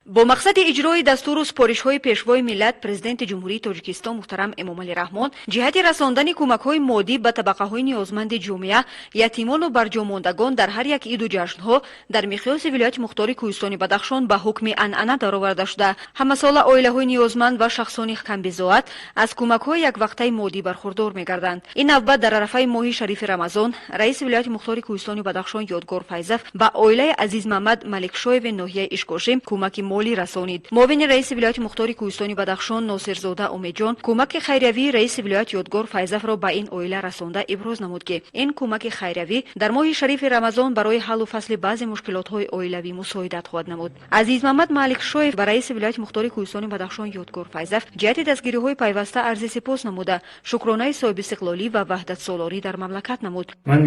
Бо мақсади иҷрои дастуру супоришҳои Пешвои миллат, Президенти Ҷумҳурии Тоҷикистон муҳтарам Эмомалӣ Раҳмон, ҷиҳати расондани кӯмакҳои моддӣ ба табақаҳои ниёзманди ҷомеа, ятимону барҷомондагон дар ҳар як иду ҷашнҳо дар миқёси вилояти мухтори Кӯҳистони Бадахшон ба ҳукми анъана дароварда шуда, ҳамасола оилаҳои ниёзманд ва шахсони камбизоат аз кӯмакҳои яквақтаи моддӣ бархурдор мегарданд. Ин навбат дар арафаи моҳи шарифи Рамазон раиси вилояти мухтори Кӯҳистони Бадахшон Ёдгор Файзов ба оилаи Азизмамад Маликшоеви ноҳияи Ишкошим кӯмаки молӣ расонид. Муовини раиси вилояти мухтори Кӯҳистони Бадахшон Носирзода Умедҷон кӯмаки хайриявии раиси вилоят Ёдгор Файзовро ба ин оила расонда, иброз намуд, ки ин кӯмаки хайриявӣ дар моҳи шарифи Рамазон барои ҳаллу фасли баъзе мушкилотҳои оилавӣ мусоидат хоҳад намуд. Азизмамад Маликшоев ба раиси вилояти мухтори Кӯҳистони Бадахшон Ёдгор Файзов ҷиҳати дастгириҳои пайваста арзи сипос намуда, шукронаи соҳибистиқлолӣ ва ваҳдатсолорӣ дар мамлакат намуд. Ман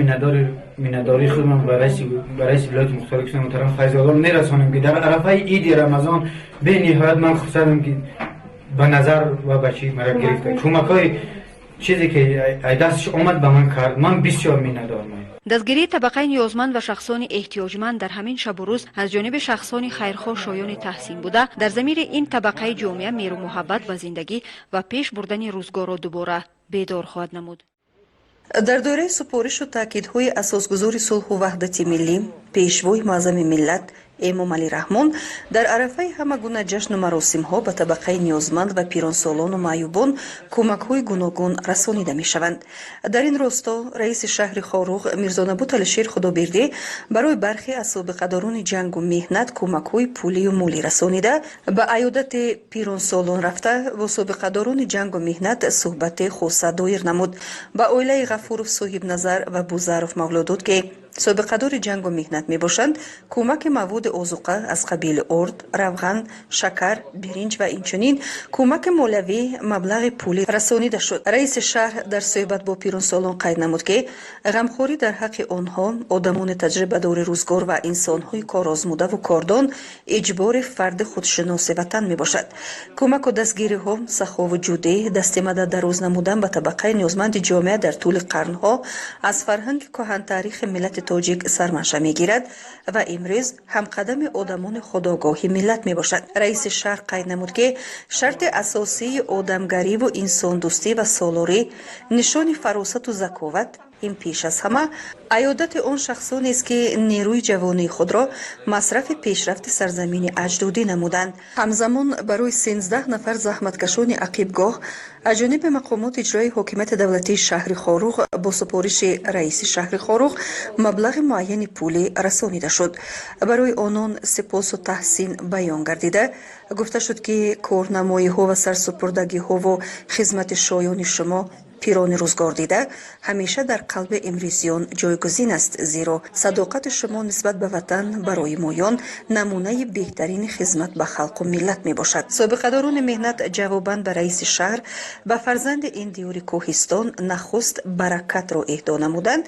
миннатдории худам ба раиси вилояти мухтори Кӯҳистони муҳтарам Файзолло мерасонем, ки дар арафаи иди Рамазон бениҳоят ман хурсандам, ки ба назар ва ба чӣ мара гирифта, кӯмакҳои чизе ки ай дасташ омад, ба ман кард. Ман бисёр миннатдорам. Дастгирии табақаи ниёзманд ва шахсони эҳтиёҷманд дар ҳамин шабу рӯз аз ҷониби шахсони хайрхоҳ шоёни таҳсин буда, дар замири ин табақаи ҷомеа меҳру муҳаббат ба зиндагӣ ва пеш бурдани рӯзгорро дубора бедор хоҳад намуд. Дар доираи супоришу таъкидҳои асосгузори сулҳу ваҳдати миллӣ, Пешвои муаззами миллат Эмомалӣ Раҳмон, дар арафаи ҳама гуна ҷашну маросимҳо ба табақаи ниёзманд ва пиронсолону маъюбон кӯмакҳои гуногун расонида мешаванд. Дар ин росто раиси шаҳри Хоруғ Мирзонабут Алишер Худобердӣ барои бархе аз собиқадорони ҷангу меҳнат кӯмакҳои пулию молӣ расонида, ба аёдати пиронсолон рафта, бо собиқадорони ҷангу меҳнат суҳбати хоса доир намуд. Ба оилаи Ғафуров Соҳибназар ва Бузаров Мавлудуд, ки собиқадори ҷангу меҳнат мебошанд, кӯмаки маводи озуқа аз қабили орд, равған, шакар, биринҷ ва инчунин кӯмаки молиявӣ, маблағи пулӣ расонида шуд. Раиси шаҳр дар суҳбат бо пиронсолон қайд намуд, ки ғамхорӣ дар ҳаққи онҳо, одамони таҷрибадори рӯзгор ва инсонҳои корозмудаву кордон, иҷбори фарди худшиноси ватан мебошад. Кӯмаку дастгириҳо, сахову ҷудӣ, дасти мадад дароз намудан ба табақаи ниёзманди ҷомеа дар тӯли қарнҳо аз фарҳанги кӯҳантаърихи миллати тоҷик сарманша мегирад ва имрӯз ҳамқадами одамони худогоҳи миллат мебошад. Раиси шаҳр қайд намуд, ки шарти асосии одамгариву инсондӯстӣ ва солорӣ, нишони фаросату заковат ин пеш аз ҳама аёдати он шахсонест, ки нерӯи ҷавонии худро масрафи пешрафти сарзамини аҷдодӣ намуданд. Ҳамзамон барои 13 нафар заҳматкашони ақибгоҳ аз ҷониби мақомоти иҷроии ҳокимияти давлатии шаҳри Хоруғ бо супориши раиси шаҳри Хоруғ маблағи муайяни пулӣ расонида шуд. Барои онон сипосу таҳсин баён гардида, гуфта шуд, ки корнамоиҳо ва сарсупурдагиҳову хизмати шоёни шумо, пирони рӯзгор дида, ҳамеша дар қалби имрӯзиён ҷойгузин аст, зеро садоқати шумо нисбат ба ватан барои моён намунаи беҳтарини хизмат ба халқу миллат мебошад. Собиқадорони меҳнат ҷавобан ба раиси шаҳр, ба фарзанди ин диёри кӯҳистон нахуст баракатро эҳдо намуданд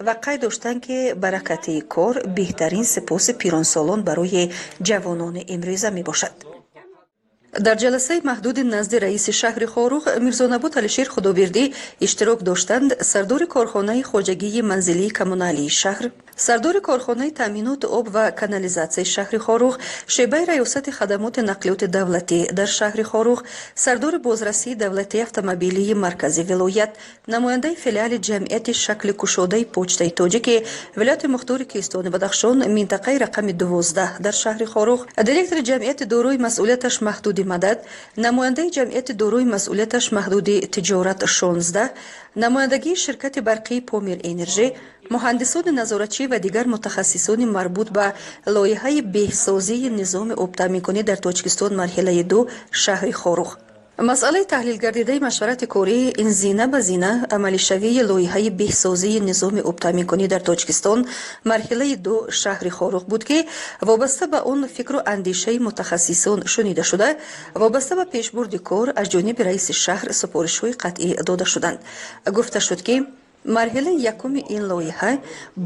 ва қайд доштанд, ки баракати кор беҳтарин сипоси пиронсолон барои ҷавонони имрӯза мебошад. Дар ҷаласаи маҳдуди назди раиси шаҳри Хоруғ Мирзонабут Алишер Худобердӣ иштирок доштанд сардори корхонаи хоҷагии манзилии коммуналии шаҳр, сардори корхонаи таъминоти об ва канализатсияи шаҳри Хоруғ, шӯъбаи раёсати хадамоти нақлиёти давлатӣ дар шаҳри Хоруғ, сардори бозрасии давлатии автомобилии маркази вилоят, намояндаи филиали ҷамъияти шакли кушодаи Почтаи Тоҷики вилояти мухтори Кӯҳистони Бадахшон, минтақаи рақами 12 дар шаҳри Хоруғ, директори ҷамъияти дорои масъулияташ маҳдуди «Мадад», намояндаи ҷамъияти дорои масъулияташ маҳдуди «Тиҷорат 16», намояндагии ширкати барқии «Помир Энержи», муҳандисони назоратчӣ ва дигар мутахассисони марбут ба лоиҳаи беҳсозии низоми обтаъминкунӣ дар Тоҷикистон, марҳилаи 2, шаҳри Хоруғ. Масъалаи таҳлилгардидаи машварати корӣ ин зина ба зина амалишавии лоиҳаи беҳсозии низоми обтаъминкунӣ дар Тоҷикистон, марҳилаи 2, шаҳри Хоруғ буд, ки вобаста ба он фикру андешаи мутахассисон шунида шуда, вобаста ба пешбурди кор аз ҷониби раиси шаҳр супоришҳои қатъӣ дода шуданд. Гуфта шуд, ки марҳилаи якуми ин лоиҳа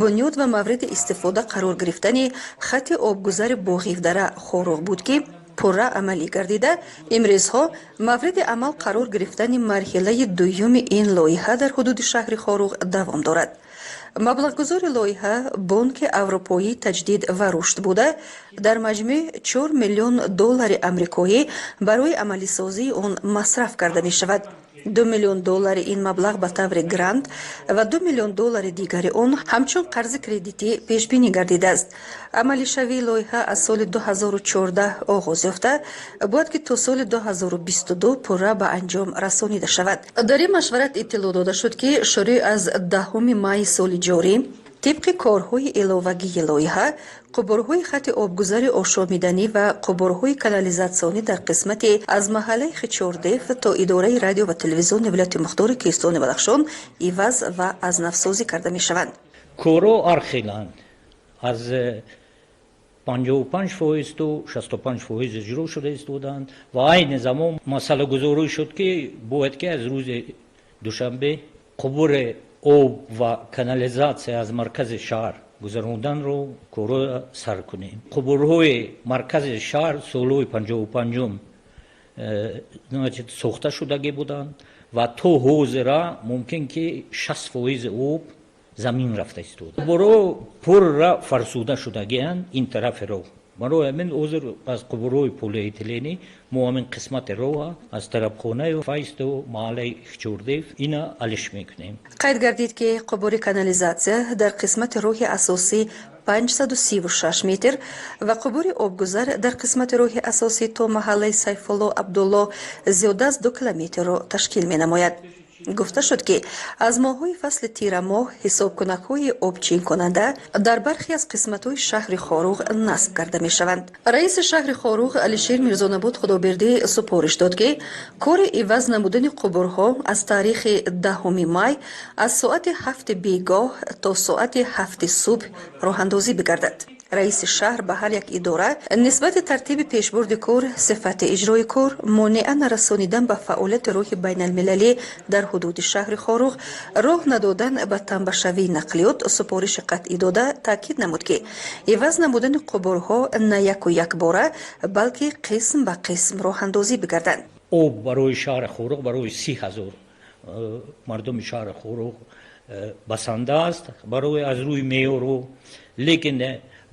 бунёд ва мавриди истифода қарор гирифтани хати обгузари Боғивдара Хоруғ буд, ки пурра амалӣ гардида, имрӯзҳо мавриди амал қарор гирифтани марҳилаи дуюми ин лоиҳа дар ҳудуди шаҳри Хоруғ давом дорад. Маблағгузори лоиҳа Бонки Аврупоии таҷдид ва рушд буда, дар маҷмӯъ 4 миллион доллари амрикоӣ барои амалисозии он масраф карда мешавад. 2 миллион доллари ин маблағ ба таври грант ва 2 миллион доллари дигари он ҳамчун қарзи кредитӣ пешбинӣ гардидааст. Амалишавии лоиҳа аз соли 2014 оғоз ёфта, бояд ки то соли 2022 пурра ба анҷом расонида шавад. Дар ин машварат иттилоъ дода шуд, ки шурӯъ аз 10 майи соли ҷорӣ тибқи корҳои иловагии лоиҳа қубурҳои хати обгузари ошомиданӣ ва қубурҳои канализатсионӣ дар қисмати аз маҳаллаи Хичордев то идораи радио ва телевизиони вилояти мухтори Кӯҳистони Бадахшон иваз ва аз навсозӣ карда мешаванд. Корҳо ҳархеланд, аз 55% то 65% иҷро шуда истоданд ва айни замон масъалагузорӣ шуд, ки бояд ки аз рӯзи душанбе қубури об ва канализатсия аз маркази шаҳр гузаронданро корро сар кунем. Қубурҳои маркази шаҳр солҳои 55-ум сохта шудагӣ буданд ва то ҳозира мумкин ки 60% об замин рафта истода. Қубурҳо пурра фарсуда шудагианд ин тарафи роҳ. Барои ҳамин ҳозир аз қубурҳои полиэтиленӣ мо ҳамин қисмати роҳа аз тарабхонаи Файзту маҳаллаи Хичордев ина алиш мекунем. Қайд гардид, ки қубури канализатсия дар қисмати роҳи асосӣ 536 метр ва қубури обгузар дар қисмати роҳи асосӣ то маҳаллаи Сайфулло Абдулло зиёда аз 2 километрро ташкил менамояд. Гуфта шуд, ки аз моҳҳои фасли тирамоҳ ҳисобкунакҳои обчинкунанда дар бархе аз қисматҳои шаҳри Хоруғ насб карда мешаванд. Раиси шаҳри Хоруғ Алишер Мирзонабод Худобердӣ супориш дод, ки кори иваз намудани қубурҳо аз таърихи 10 май аз соати 7 бегоҳ то соати 7 субҳ роҳандозӣ бигардад. Раиси шаҳр ба ҳар як идора нисбати тартиби пешбурди кор, сифати иҷрои кор, монеа нарасонидан ба фаъолияти роҳи байналмилалӣ дар ҳудуди шаҳри Хоруғ, роҳ надодан ба тамбашавии нақлиёт супориши қатъӣ дода, таъкид намуд, ки иваз намудани қубурҳо на яку якбора, балки қисм ба қисм роҳандозӣ бигарданд. Об барои шаҳри Хоруғ, барои 30 000 мардуми шаҳри Хоруғ басанда аст барои аз рӯи меъёру, лекин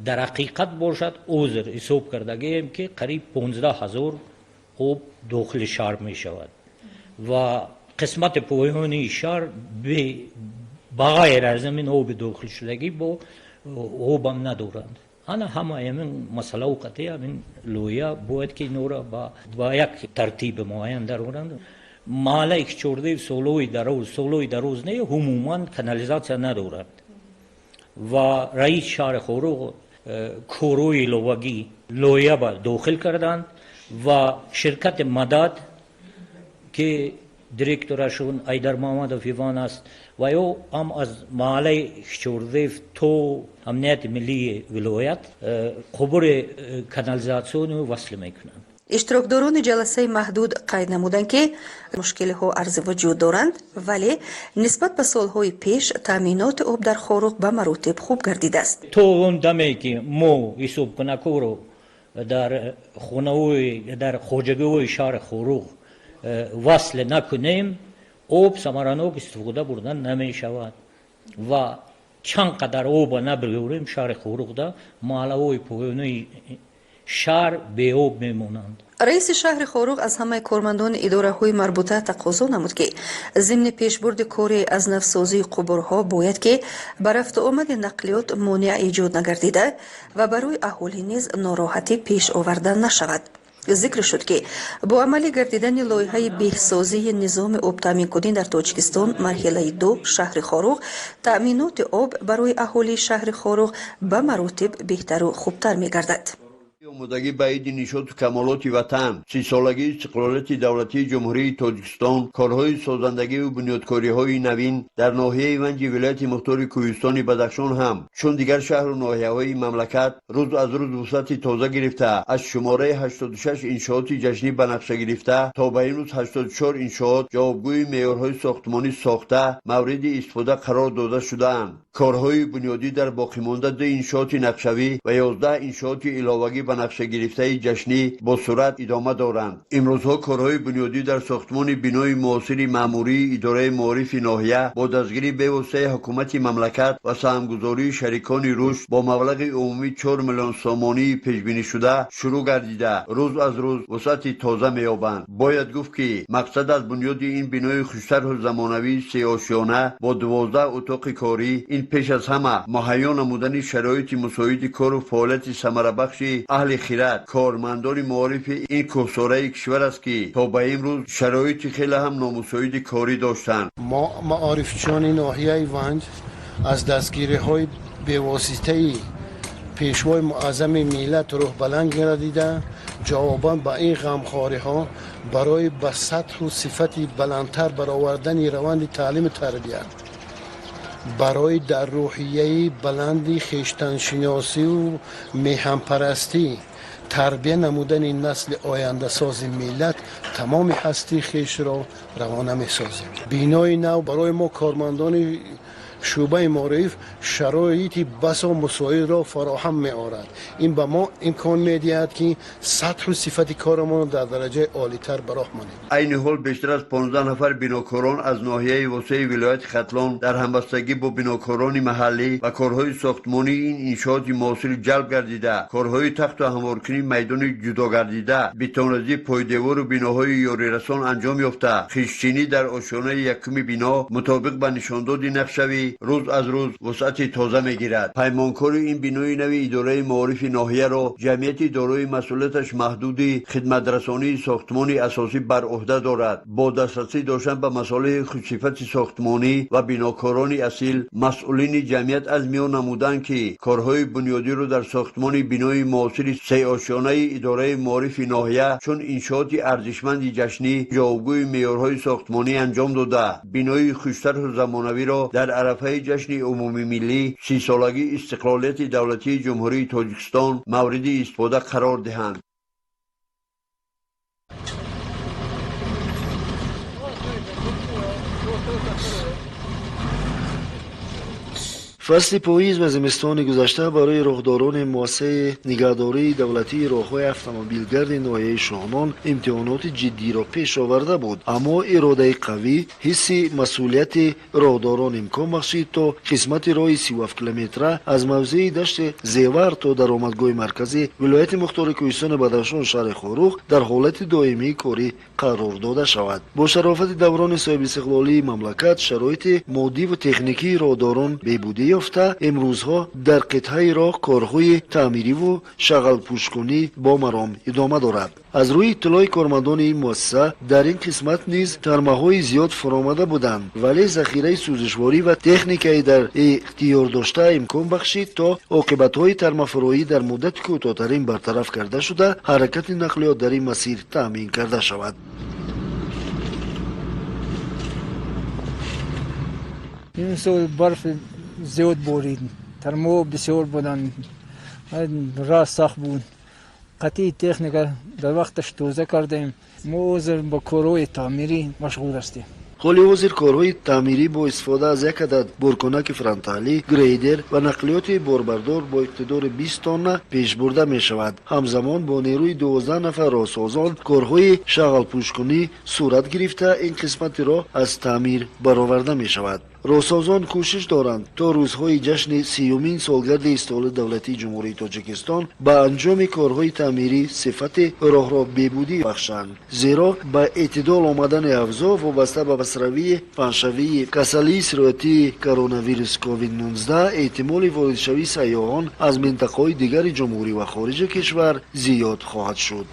дар ҳақиқат бошад, ҳозир ҳисоб кардагием, ки қариб 15 000 об дохили шаҳр мешавад ва қисмати поёнии шаҳр ба ғайр аз ҳамин оби дохилшудагӣ бо обам надоранд. Ана ҳама ҳамин масъалаву қатъи ҳамин лоиҳа бояд ки инора ба як тартиби муайян дароранд. Маҳаллаи Хичордев солҳои дароз не, умуман канализатсия надорад ва раиси шаҳри Хоруғ корҳои иловагӣ лоиҳа ба дохил карданд ва ширкати Мадад, ки директорашон Айдар Муҳаммадов Иван аст, ва ё ҳам аз маҳаллаи Хичордев то амнияти миллии вилоят қубури канализатсиониро васл мекунанд. Иштирокдорони ҷаласаи маҳдуд қайд намуданд, ки мушкилиҳо арзи вуҷуд доранд, вале нисбат ба солҳои пеш таъминоти об дар Хоруғ ба маротиб хуб гардидааст. То он даме ки мо ҳисобкунакҳоро дар хонаҳои, дар хоҷагиҳои шаҳри Хоруғ васл накунем, об самаранок истифода бурдан намешавад ва чанд қадар оба набиёрем, шаҳри Хоруғда маҳаллаҳои поёнии шаҳр беоб мемонанд. Раиси шаҳри Хоруғ аз ҳамаи кормандони идораҳои марбута тақозо намуд, ки зимни пешбурди кори аз навсозии қубурҳо бояд ки ба рафтуомади нақлиёт монеа эҷод нагардида ва барои аҳолӣ низ нороҳатӣ пеш оварда нашавад. Зикр шуд, ки бо амалӣ гардидани лоиҳаи беҳсозии низоми обтаъминкунӣ дар Тоҷикистон марҳилаи 2 шаҳри Хоруғ таъминоти об барои аҳолии шаҳри Хоруғ ба маротиб беҳтару хубтар мегардад. Омодагӣ ба иди нишоту камолоти Ватан, 30-солагии истиқлолияти давлатии Ҷумҳурии Тоҷикистон, корҳои созандагиву бунёдкориҳои навин дар ноҳияи Ванҷи вилояти мухтори Кӯҳистони Бадахшон ҳам чун дигар шаҳру ноҳияҳои мамлакат рӯз аз рӯз вусъати тоза гирифта, аз шумораи 86 иншооти ҷашнӣ ба нақша гирифта то ба имрӯз 84 иншоот ҷавобгӯи меъёрҳои сохтмонӣ сохта, мавриди истифода қарор дода шудаанд. Корҳои бунёдӣ дар боқимонда ду иншооти нақшавӣ ва 11 иншооти иловагӣ ба нақшагирифтаи ҷашнӣ бо суръат идома доранд. Имрӯзҳо корҳои бунёдӣ дар сохтмони бинои муосири маъмурии идораи маорифи ноҳия бо дастгирии бевоситаи ҳукумати мамлакат ва саҳмгузории шарикони рушд бо маблағи умумӣ 4 миллион сомонии пешбинишуда шурӯъ гардида, рӯз аз рӯз вусъати тоза меёбанд. Бояд гуфт, ки мақсад аз бунёди ин бинои хуштарҳу замонавии сеошёна бо 12 утоқи корӣ ин пеш аз ҳама муҳайё намудани шароити мусоиди кору фаъолияти самарабахши аҳли хират, кормандони маорифи ин кӯҳсораи кишвар аст, ки то ба имрӯз шароити хеле ҳам номусоиди корӣ доштанд. Мо, маорифчиёни ноҳияи Ванҷ, аз дастгириҳои бевоситаи Пешвои муаззами миллат рӯҳбаланд гардида, ҷавобан ба ин ғамхориҳо барои ба сатҳу сифати баландтар баровардани раванди таълиму тарбият, барои дар рӯҳияи баланди хештаншиносиву меҳанпарастӣ тарбия намудани насли ояндасози миллат тамоми ҳастии хешро равона месозем. Бинои нав барои мо, кормандони шӯъбаи маориф, шароити басо мусоидро фароҳам меорад. Ин ба мо имкон медиҳад, ки сатҳу сифати корамонро дар дараҷаи олитар ба роҳ монем. Айни ҳол бештар аз 15 нафар бинокорон аз ноҳияи Восеи вилояти Хатлон дар ҳамбастагӣ бо бинокорони маҳаллӣ ба корҳои сохтмонии ин иншооти муосир ҷалб гардида, корҳои тахту ҳамворкунии майдони ҷудогардида, бетонрезии пойдевору биноҳои ёрирасон анҷом ёфта, хиштчинӣ дар ошёнаи якуми бино мутобиқ ба нишондоди нақшавӣ рӯз аз рӯз вусъати тоза мегирад. Паймонкори ин бинои нави идораи маорифи ноҳияро ҷамъияти дорои масъулияташ маҳдуди хидматрасонии сохтмони асосӣ бар ӯҳда дорад. Бо дастрасӣ доштан ба масолеҳи хушсифати сохтмонӣ ва бинокорони асил, масъулини ҷамъият аз миён намуданд, ки корҳои бунёдиро дар сохтмони бинои муосири сеошёнаи идораи маорифи ноҳия чун иншооти арзишманди ҷашнӣ ҷавобгӯи меъёрҳои сохтмонӣ анҷом дода, бинои хуштарҳу замонавиро дар арафаи ҷашни умумимиллӣ, 30-солагии истиқлолияти давлатии Ҷумҳурии Тоҷикистон мавриди истифода қарор диҳанд. Фасли поиз ва зимистони гузашта барои роҳдорони муассисаи нигаҳдории давлатии роҳҳои автомобилгарди ноҳияи Шоҳнон имтиҳоноти ҷиддиро пеш оварда буд, аммо иродаи қавӣ, ҳисси масъулияти роҳдорон имкон бахшид, то қисмати роҳи 37 километра аз мавзеи дашти Зевар то даромадгоҳи маркази вилояти мухтори Кӯҳистони Бадахшон, шаҳри Хоруғ, дар ҳолати доимии корӣ қарор дода шавад. Бо шарофати даврони соҳибистиқлолии мамлакат шароити моддиву техникии роҳдорон беҳбудӣ ёфта, имрӯзҳо дар қитъаи роҳ корҳои таъмириву шағалпӯшкунӣ бо маром идома дорад. Аз рӯи иттилои кормандони ин муассиса, дар ин қисмат низ тармаҳои зиёд фуромада буданд, вале захираи сӯзишворӣ ва техникаи дар ихтиёр дошта имкон бахшид, то оқибатҳои тармафуроӣ дар муддати кӯтоҳтарин бартараф карда шуда, ҳаракати нақлиёт дар ин масир таъмин карда шавад. Имсол барф зиёд борид, тармаҳо бисёр буданд, роҳ сахт буд. Қатъии техника дар вақташ тоза кардем. Мо ҳозир ба корҳои таъмирӣ машғул ҳастем. Ҳоли ҳозир корҳои таъмирӣ бо истифода аз як адад боркунаки фронталӣ, грейдер ва нақлиёти борбардор бо иқтидори 20 тонна пеш бурда мешавад. Ҳамзамон бо нерӯи 12 нафар роҳсозон корҳои шағалпӯшкунӣ сурат гирифта, ин қисмати роҳ аз таъмир бароварда мешавад. Роҳсозон кӯшиш доранд, то рӯзҳои ҷашни 30-умин солгарди истиқлоли давлатии Ҷумҳурии Тоҷикистон ба анҷоми корҳои таъмирӣ сифати роҳро беҳбудӣ бахшанд, зеро ба эътидол омадани авзоъ вобаста ба басравии паҳншавии касалии сироятии коронавирус COVID-19 эҳтимоли воридшавии сайёҳон аз минтақаҳои дигари ҷумҳурӣ ва хориҷи кишвар зиёд хоҳад шуд.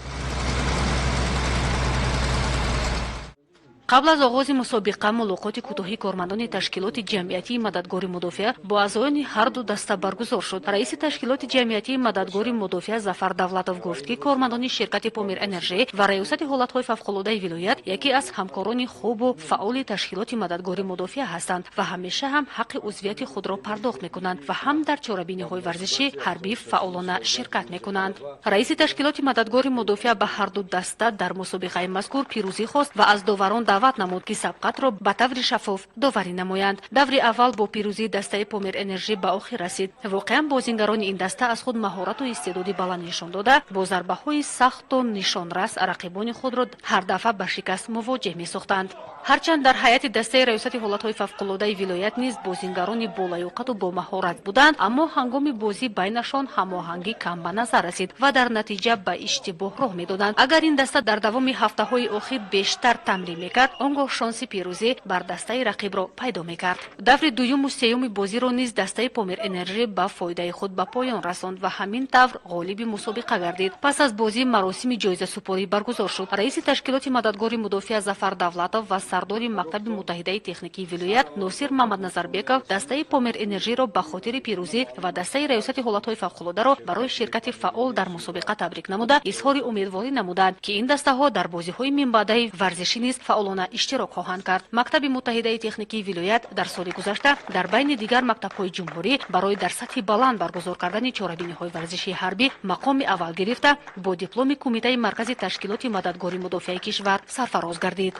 Қабл аз оғози мусобиқа мулоқоти кӯтоҳи кормандони ташкилоти ҷамъиятии Мададгори мудофиа бо аъзоёни ҳарду даста баргузор шуд. Раиси ташкилоти ҷамъиятии Мададгори мудофиа Зафар Давлатов гуфт, ки кормандони ширкати Помир Энержи ва Раёсати ҳолатҳои фавқулодаи вилоят яке аз ҳамкорони хубу фаъоли ташкилоти Мададгори мудофиа ҳастанд ва ҳамеша ҳам ҳаққи узвияти худро пардохт мекунанд ва ҳам дар чорабиниҳои варзишӣ ҳарбӣ фаъолона ширкат мекунанд. Раиси ташкилоти Мададгори мудофиа ба ҳарду даста дар мусобиқаи мазкур пирӯзӣ хост ва аз доварон Даъват намуд, ки сабқатро ба таври шаффоф доварӣ намоянд. Даври аввал бо пирӯзии дастаи Помир Энержӣ ба охир расид. Воқеан, бозингарони ин даста аз худ маҳорату истеъдоди баланд нишон дода, бо зарбаҳои сахту нишонрас рақибони худро ҳар дафъа ба шикаст мувоҷеҳ месохтанд. Ҳарчанд дар ҳайати дастаи Раёсати ҳолатҳои фавқулодаи вилоят низ бозингарони болаёқату бомаҳорат буданд, аммо ҳангоми бозӣ байнашон ҳамоҳангӣ кам ба назар расид ва дар натиҷа ба иштибоҳ роҳ медоданд. Агар ин даста дар давоми ҳафтаҳои охир бештар тамрин мекард, он гоҳ шонси пирӯзӣ бар дастаи рақибро пайдо мекард. Даври дуюму сеюми бозиро низ дастаи Помир Энержӣ ба фоидаи худ ба поён расонд ва ҳамин тавр ғолиби мусобиқа гардид. Пас аз бозӣ маросими ҷоизасупорӣ баргузор шуд. Раиси ташкилоти Мададгори мудофиа Зафар Давлатов ва сардори мактаби муттаҳидаи техникии вилоят Носир Мамадназарбеков дастаи Помир Энержиро ба хотири пирӯзӣ ва дастаи Раёсати ҳолатҳои фавқулодаро барои ширкати фаъол дар мусобиқа табрик намуда, изҳори умедворӣ намуданд, ки ин дастаҳо дар бозиҳои минбаъдаи варзишӣ низ фаъолона иштирок хоҳанд кард. Мактаби муттаҳидаи техникии вилоят дар соли гузашта дар байни дигар мактабҳои ҷумҳурӣ барои дар сатҳи баланд баргузор кардани чорабиниҳои варзишии ҳарбӣ мақоми аввал гирифта, бо дипломи Кумитаи маркази ташкилоти Мададгори мудофиаи кишвар сарфароз гардид.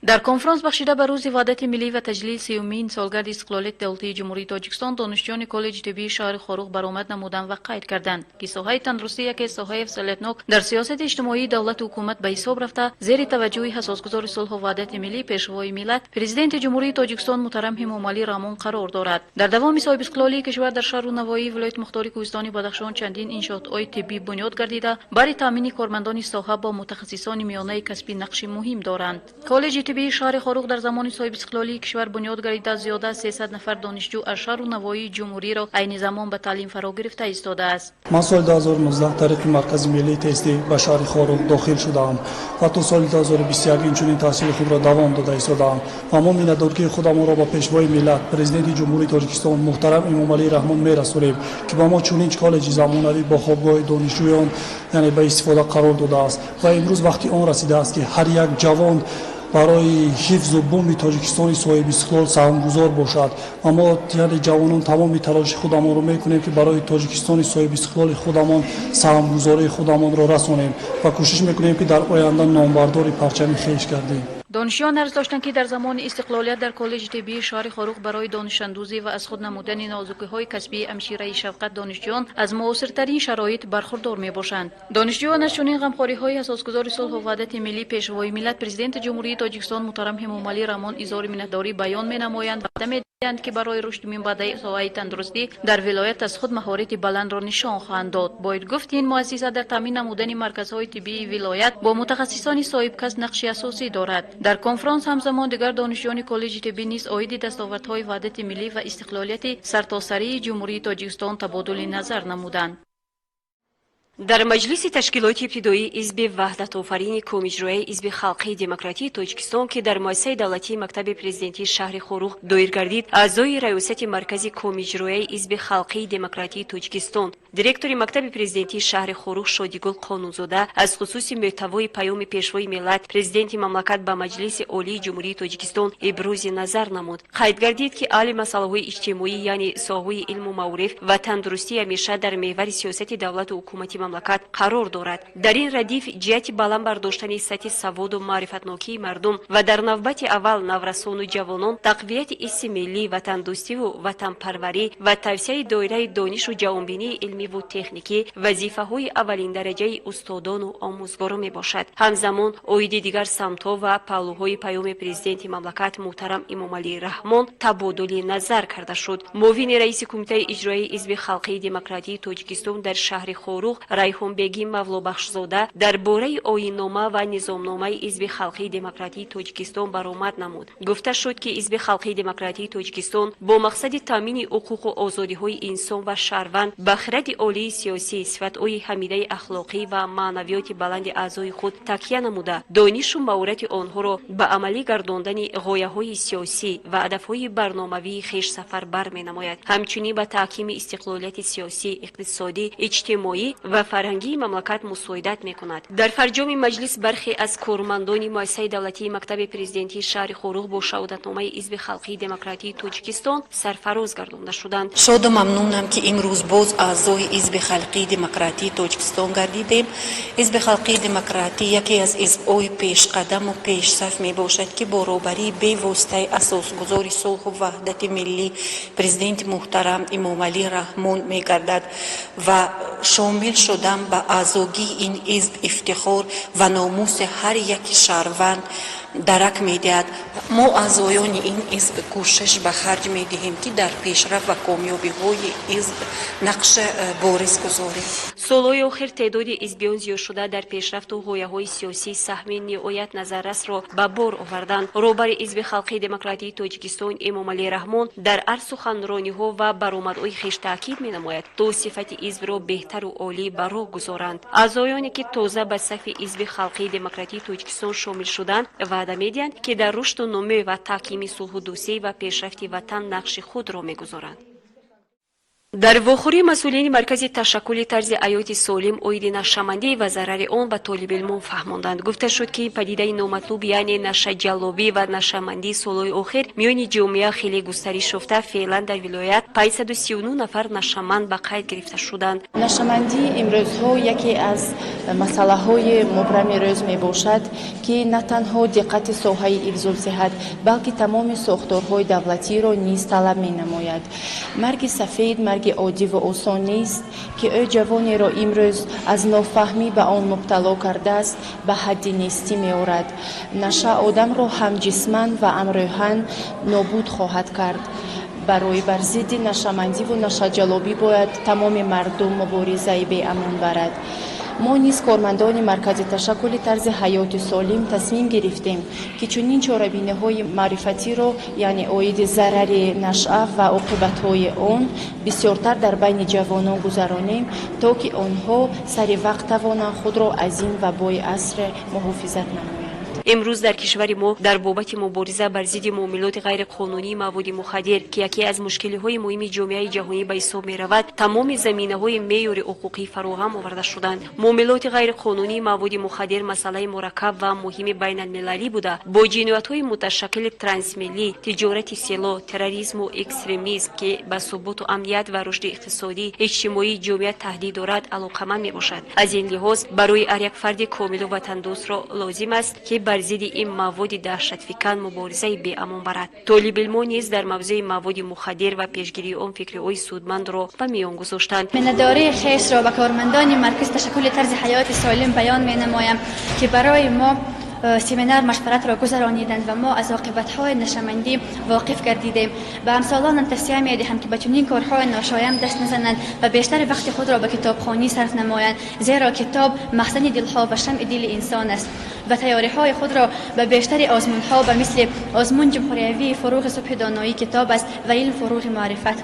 Дар конфронс, бахшида ба Рӯзи ваҳдати миллӣ ва таҷлили сеюмин солгарди истиқлолияти давлатии Ҷумҳурии Тоҷикистон, донишҷӯёни коллеҷи тиббии шаҳри Хоруғ баромад намуданд ва қайд карданд, ки соҳаи тандурустӣ яке соҳаи афзалиятнок дар сиёсати иҷтимоии давлату ҳукумат ба ҳисоб рафта, зери таваҷҷӯҳи асосгузори сулҳу ваҳдати миллӣ, Пешвои миллат, Президенти Ҷумҳурии Тоҷикистон муҳтарам Эмомалӣ Раҳмон қарор дорад. Дар давоми соҳибистиқлолии кишвар дар шаҳру навоҳии вилояти мухтори Кӯҳистони Бадахшон чандин иншоотҳои тиббӣ бунёд гардида, барои таъмини кормандони соҳа бо мутахассисони миёнаи касбӣ нақши муҳим доранд. Коллеҷи тиббии шаҳри Хоруғ дар замони соҳибистиқлолии кишвар бунёд гардида, зиёда аз 300 нафар донишҷӯ аз шаҳру навоҳии ҷумҳуриро айни замон ба таълим фаро гирифта истодааст. Ман соли 2019 тариқи Маркази миллии тестӣ ба шаҳри Хоруғ дохил шудаам ва то соли 2021 инчунин таҳсили худро давом дода истодаам. Ва мо миннатдоркии худамонро ба Пешвои миллат, Президенти Ҷумҳурии Тоҷикистон муҳтарам Эмомалӣ Раҳмон мерасонем, ки ба мо чунин коллеҷи замонавӣ бо хобгоҳи донишҷӯён, яъне, ба истифода қарор додааст. Ва имрӯз вақти он расидааст, ки ҳар як ҷавон барои ҳифзу буми Тоҷикистони соҳибистиқлол саҳмгузор бошад. Ва мо, яъне ҷавонон, тамоми талоши худамонро мекунем, ки барои Тоҷикистони соҳибистиқлоли худамон саҳмгузории худамонро расонем ва кӯшиш мекунем, ки дар оянда номбардори парчами хеш гардем. Донишҷӯён арз доштанд, ки дар замони истиқлолият дар коллеҷи тиббии шаҳри Хоруғ барои донишандӯзӣ ва аз худ намудани нозукиҳои касбии ҳамшираи шафқат донишҷӯён аз муосиртарин шароит бархурдор мебошанд. Донишҷӯён аз чунин ғамхориҳои асосгузори сулҳу ваҳдати миллӣ, Пешвои миллат, Президенти Ҷумҳурии Тоҷикистон муҳтарам Эмомалӣ Раҳмон изҳори миннатдорӣ баён менамоянд ва ваъда медиҳанд, ки барои рушди минбаъдаи соҳаи тандурустӣ дар вилоят аз худ маҳорати баландро нишон хоҳанд дод. Бояд гуфт, ин муассиса дар таъмин намудани марказҳои тиббии вилоят бо мутахассисони соҳибкасб нақши асосӣ дорад. Дар конфронс ҳамзамон дигар донишҷӯёни коллеҷи тиббӣ низ оиди дастовардҳои ваҳдати миллӣ ва истиқлолияти сартосарии Ҷумҳурии Тоҷикистон табодули назар намуданд. Дар маҷлиси ташкилоти ибтидоии Ҳизби ваҳдатофарини Комиҷрояи Ҳизби халқии демократии Тоҷикистон, ки дар муассисаи давлатии мактаби президентии шаҳри Хоруғ доир гардид, аъзои Раёсати маркази Комиҷрояи Ҳизби халқии демократии Тоҷикистон, директори мактаби президентии шаҳри Хоруғ Шодигул Қонунзода аз хусуси мӯҳтавои паёми Пешвои миллат, Президенти мамлакат ба Маҷлиси Олии Ҷумҳурии Тоҷикистон ибрози назар намуд. Қайд гардид, ки аҳли масъалаҳои иҷтимоӣ, яъне соҳаҳои илму маориф ва тандурустӣ, ҳамеша дар меҳвари сиёсати давлату ҳукумати мамлакат қарор дорад. Дар ин радиф ҷиҳати баланд бардоштани сатҳи саводу маърифатнокии мардум ва дар навбати аввал наврасону ҷавонон, тақвияти ҳисси миллӣ, ватандӯстиву ватанпарварӣ ва тавсеаи доираи донишу ҷаҳонбинии илмиву техникӣ вазифаҳои аввалиндараҷаи устодону омӯзгорон мебошад. Ҳамзамон оиди дигар самтҳо ва паҳлӯҳои паёми Президенти мамлакат муҳтарам Эмомалӣ Раҳмон табодули назар карда шуд. Муовини раиси Кумитаи иҷроияи Ҳизби халқии демократии Тоҷикистон дар шаҳри Хоруғ Райҳонбегӣ Мавлобахшзода дар бораи оиннома ва низомномаи Ҳизби халқии демократии Тоҷикистон баромад намуд. Гуфта шуд, ки Ҳизби халқии демократии Тоҷикистон бо мақсади таъмини ҳуқуқу озодиҳои инсон ва шаҳрванд ба хиради олии сиёсӣ, сифатҳои ҳамидаи ахлоқӣ ва маънавиёти баланди аъзои худ такя намуда, донишу маҳорати онҳоро ба амалӣ гардондани ғояҳои сиёсӣ ва ҳадафҳои барномавии хеш сафарбар менамояд. Ҳамчунин ба таҳкими истиқлолияти сиёсӣ, иқтисодӣ, иҷтимоӣ ва фарҳангии мамлакат мусоидат мекунад. Дар фарҷоми маҷлис бархе аз кормандони муассисаи давлатии мактаби президентии шаҳри Хоруғ бо шаҳодатномаи Ҳизби халқии демократии Тоҷикистон сарфароз гардонда шуданд. Шоду мамнунам, ки имрӯз боз аъзои аъзои Ҳизби халқии демократии Тоҷикистон гардидем. Ҳизби халқии демократӣ яке аз ҳизбҳои пешқадаму пешсаф мебошад, ки бо роҳбарии бевоситаи асосгузори сулҳу ваҳдати миллӣ, президенти муҳтарам Эмомалӣ Раҳмон мегардад ва шомил шудан ба аъзогии ин ҳизб ифтихор ва номуси ҳар яки шаҳрванд дарак медиҳад. Мо, аъзоёни ин ҳизб, кӯшиш ба харҷ медиҳем, ки дар пешрафт ва комёбиҳои ҳизб нақши борис гузорем. Солҳои охир теъдоди ҳизбиён зиёд шуда, дар пешрафту ғояҳои сиёсӣ саҳми ниҳоят назаррасро ба бор оварданд. Роҳбари Ҳизби халқии демократии Тоҷикистон Эмомалӣ Раҳмон дар ҳар суханрониҳо ва баромадҳои хеш таъкид менамояд, то сифати ҳизбро беҳтару олӣ ба роҳ гузоранд. Аъзоёне ки тоза ба сафи Ҳизби халқии демократии Тоҷикистон шомил шуданд, ваъда медиҳанд, ки дар рушду нумӯ ва таҳкими сулҳу дӯстӣ ва пешрафти ватан нақши худро мегузоранд. Дар вохӯрӣ масъулини Маркази ташаккули тарзи ҳаёти солим оиди нашъамандӣ ва зарари он ба толибилмон фаҳмонданд. Гуфта шуд, ки падидаи номатлуб, яъне нашъаҷаллобӣ ва нашъамандӣ, солҳои охир миёни ҷомеа хеле густариш ёфта, феълан дар вилоят 539 нафар нашъаманд ба қайд гирифта шуданд. Нашъамандӣ имрӯзҳо яке аз масъалаҳои мубрами рӯз мебошад, ки на танҳо диққати соҳаи ҳифзулсиҳат, балки тамоми сохторҳои давлатиро низ талаб менамояд. Марги сафед марги оддиву осон нест, ки ӯ ҷавонеро имрӯз аз нофаҳмӣ ба он мубтало кардааст, ба ҳадди нестӣ меорад. Наша одамро ҳам ҷисман ва ҳам рӯҳан нобуд хоҳад кард. Барои бар зидди нашъамандиву нашъаҷаллобӣ бояд тамоми мардум муборизаи беамон барад. Мо низ, кормандони Маркази ташаккули тарзи ҳаёти солим, тасмим гирифтем, ки чунин чорабиниҳои маърифатиро, яъне оиди зарари нашъа ва оқибатҳои он, бисёртар дар байни ҷавонон гузаронем, то ки онҳо сари вақт тавонанд худро аз ин вабои аср муҳофизат намоянд. Имрӯз дар кишвари мо дар бобати мубориза бар зидди муомилоти ғайриқонунии маводи мухаддир, ки яке аз мушкилиҳои муҳими ҷомеаи ҷаҳонӣ ба ҳисоб меравад, тамоми заминаҳои меъёри ҳуқуқӣ фароҳам оварда шуданд. Муомилоти ғайриқонунии маводи мухаддир масъалаи мураккаб ва муҳими байналмилалӣ буда, бо ҷиноятҳои муташаккили трансмиллӣ, тиҷорати силоҳ, терроризму экстремизм, ки ба суботу амният ва рушди иқтисодӣ, иҷтимоии ҷомеа таҳдид дорад, алоқаманд мебошад. Аз ин лиҳоз барои ҳар як фарди комилу ватандӯстро лозим аст, ки бар зидди ин маводи даҳшатфикан муборизаи беамон барад. Толибилмон низ дар мавзӯи маводи мухаддир ва пешгирии он фикриҳои судмандро ба миён гузоштанд. Миннатдории хешро ба кормандони Маркази ташаккули тарзи ҳаёти солим баён менамоям, ки барои мо семинар машваратро гузарониданд ва мо аз оқибатҳои нашъамандӣ воқиф гардидем. Ба ҳамсолонам тавсия медиҳам, ки ба чунин корҳои ношоям даст назананд ва бештари вақти худро ба китобхонӣ сарф намоянд, зеро китоб махзани дилҳо ва шамъи дили инсон аст, ва тайёриҳои худро ба бештари озмунҳо, ба мисли озмун ҷумҳуриявии «Фуруғи субҳи доноӣ китоб аст» ва «Илм фуруғи маърифат»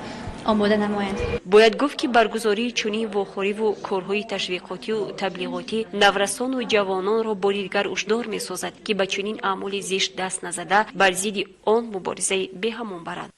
омода намоянд. Бояд гуфт, ки баргузории чунин вохӯриву корҳои ташвиқотию таблиғотӣ наврасону ҷавононро бори дигар ҳушдор месозад, ки ба чунин аъмоли зишт даст назада, бар зидди он муборизаи беҳамон баранд.